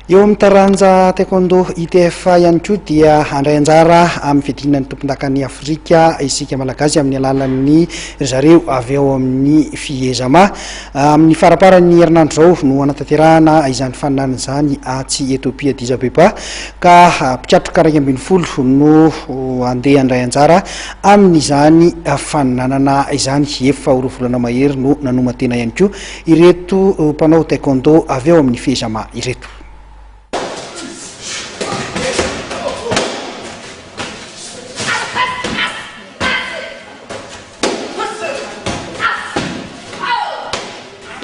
Eo amin'ny taranja Taekwondo ITF ihany koa dia handray anjara amin'ny fiadiana ny tompondakan'i Afrika isika Malagasy amin'ny alalan'ny ry zareo avy ao amin'ny Fiezama. Amin'ny faramparan'ny herinandro izao no hanatanterahana izany faninanana izany atsy Ethiopia Addis Abeba ka mpikatroka 11 no handeha handray anjara amin'izany faninanana izany. Efa ho roa volana mahery no nanoman-tena ihany koa Ireto mpanao taekwondo avy ao amin'ny Fejama ireto.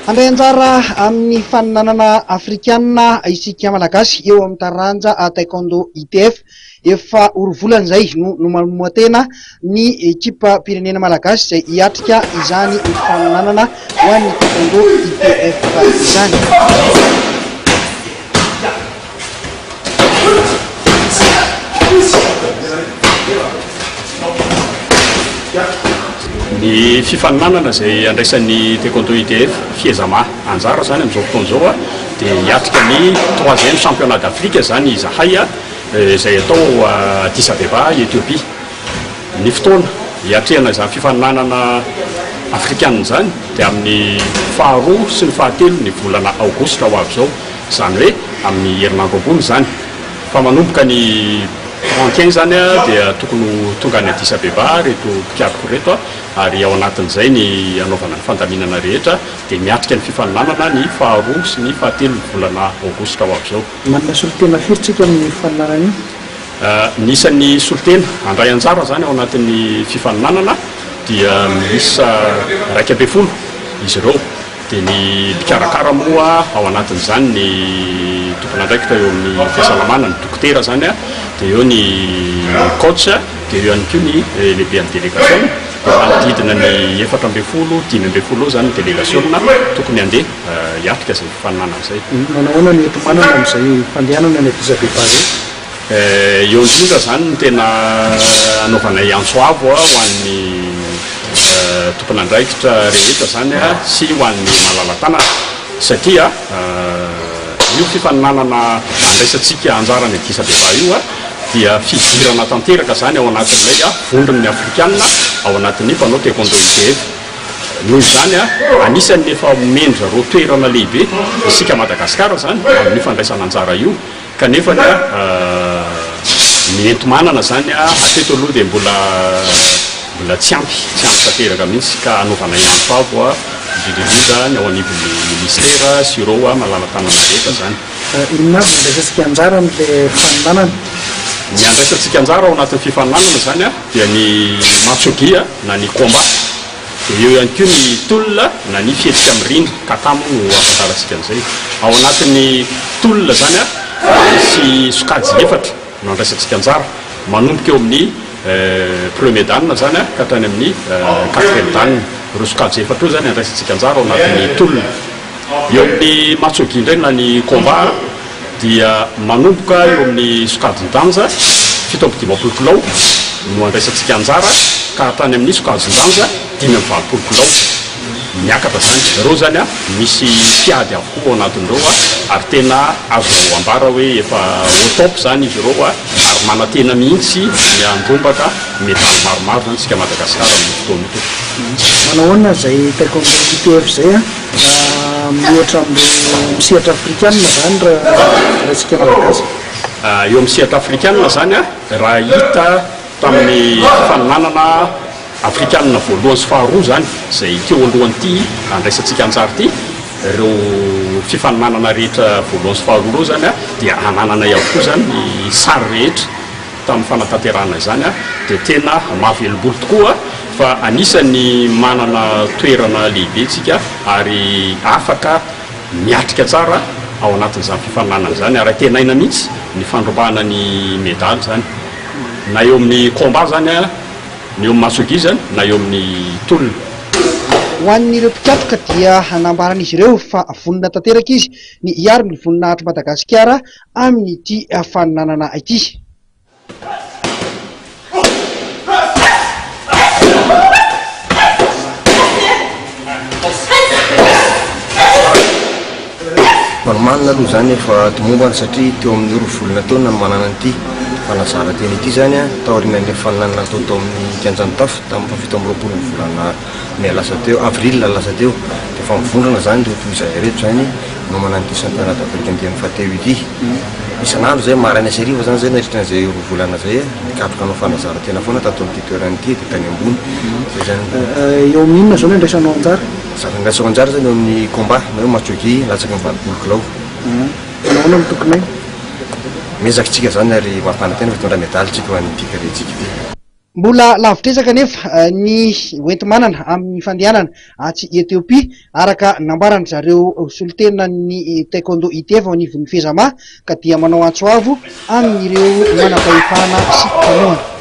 Handray anjara amin'ny faninanana afrikanina isika Malagasy eo amin'ny taranja taekwondo ITF. Efa ho roa volana izay no nomamoa-tena ny ekipam-pirenena malagasy izay hiatrika izany fifaninanana ho an'ny Taekwondo ITF izany. Ny fifaninanana izay andraisan'ny Taekwondo ITF Fiezama anjara izany amin'izao fotoana izao dia hiatrika ny troisième championnat d'Afrique izany izahay izay atao ao Addis Abeba, Ethiopie. Ny fotoana hiatrehana izany fifaninanana afrikanina izany dia amin'ny faharoa sy ny fahatelo ny volana aogositra ho avy izao, izany hoe amin'ny herinandro ambony izany. Fa manomboka ny 31 izany dia tokony ho tonga any Addis Abeba ireto mpikaroka ireto ary ao anatin'izay ny hanaovana ny fandaminana rehetra dia miatrika ny fifaninanana ny faharoa sy ny fahatelo ny volana aogositra ho avy izao. Manana solontena firy tsika amin'io fifaninanana io? Ny isan'ny solontena handray anjara izany ao anatin'ny fifaninanana dia miisa 11 izy ireo. Dia ny mpikarakara moa ao anatin'izany ny tompon'andraikitra eo amin'ny fahasalamana, ny dokotera izany, dia eo ny coach, dia eo ihany koa ny lehiben'ny delegasiona. Dia manodidina ny 14, 15 eo izany ny delegasiona tokony handeha hiatrika izay fifaninanana izay. Manao ahoana ny enti-manana amin'izay fandehanana any Addis Abeba izay? Eo indrindra izany no tena anaovanay antso avo ho an'ny tompon'andraikitra rehetra izany sy ho an'ny malala-tanana satria io fifaninanana andraisantsika anjara any Addis Abeba io dia fidirana tanteraka izany ao anatin'ilay vondron'ny Afrikana ao anatin'ny mpanao Taekwondo ITF. Noho izany, anisan'ny efa omen-dry zareo toerana lehibe isika Madagasikara izany amin'io fandraisana anjara io. Kanefa ny enti-manana izany hatreto aloha dia mbola mbola tsy ampy, tsy ampy tanteraka mihitsy ka anaovanay antso avo indrindra indrindra ny ao anivon'ny ministera sy ireo malala-tanana rehetra izany. Inona avy no andraisantsika anjara amin'ilay fifaninanana? Ny andraisantsika anjara ao anatin'ny fifaninanana izany dia ny matsogia na ny combat. Dia eo ihany koa ny tolona na ny fihetsika mirindra, kata moa no ahafantarantsika an'izay. Ao anatin'ny tolona izany misy sokajy efatra no andraisantsika anjara, manomboka eo amin'ny premier dan izany ka hatrany amin'ny quatrième dan. Ireo sokajy efatra ireo izany andraisantsika anjara ao anatin'ny tolona. Eo amin'ny matsogi indray na ny combat dia manomboka eo amin'ny sokajin-danja 57 kilao no andraisantsika anjara ka hatrany amin'ny sokajin-danja 85 kilao. Miakatra izany. Ireo izany misy mpiady avokoa ao anatin'ireo ary tena azo ambara hoe efa au top izany izy ireo ary manantena mihitsy ny handrombaka medaly maromaro izany isika Madagasikara amin'io fotoana io. Manao ahoana izay taekwondo ITF izay an? Raha miohatra amin'ireo amin'ny sehatra afrikanina izany raha raisika malagasy. Eo amin'ny sehatra afrikanina izany raha hita tamin'ny fifaninanana afrikanina voalohany sy faharoa izany izay teo alohan'ity andraisantsika anjara ity, ireo fifaninanana rehetra voalohany sy faharoa ireo izany dia anananay avokoa izany ny sary rehetra. Tamin'ny fanatanterahana izany dia tena mahavelom-bolo tokoa fa anisan'ny manana toerana lehibe isika ary afaka miatrika tsara ao anatin'izany fifaninanana izany ary antenaina mihitsy ny fandrombahana ny medaly izany na eo amin'ny combat izany na eo amin'ny masogi izany na eo amin'ny tolona. Ho an'ireo mpikatroka dia nambaran'izy ireo fa vonona tanteraka izy ny hiaro ny voninahitr'i Madagasikara amin'ity faninanana ity. Fanomanana aloha izany efa tomombana satria teo amin'ny roa volana teo no nanomanana an'ity fanazaran-tena ity izany taorianan'ilay faninanana natao tao amin'ny kianjan'ny Tafo tamin'ny fahafito amby roapolo ny volana mey lasa teo, avril lasa teo. Dia efa mivondrona izany ireto izahay ireto izany nomana an'ity championnat d'Afrique andiany fahatelo ity. Isan'andro izay maraina sy hariva izany izay nandritra an'izay roa volana izay nikatroka hanao fanazaran-tena foana tato amin'ity toerana ity dia tany ambony. Izay izany. Eo amin'ny inona izao no andraisanao anjara? Zaka andraisako anjara izany eo amin'ny combat na hoe matsogi latsaky ny 80 kilao. Manao ahoana ny tokinay? Miezaka isika izany ary mampanantena fa hitondra medaly isika ho an'ity firenentsika ity. Mbola lavitr'ezaka anefa ny hoenti-manana amin'ny fandehanana atsy Etiopia, araka ny nambaran-dry zareo solontenan'ny Taekwondo ITF ao anivon'ny Fezama, ka dia manao antso avo amin'ireo manam-pahefana sy mpanohana.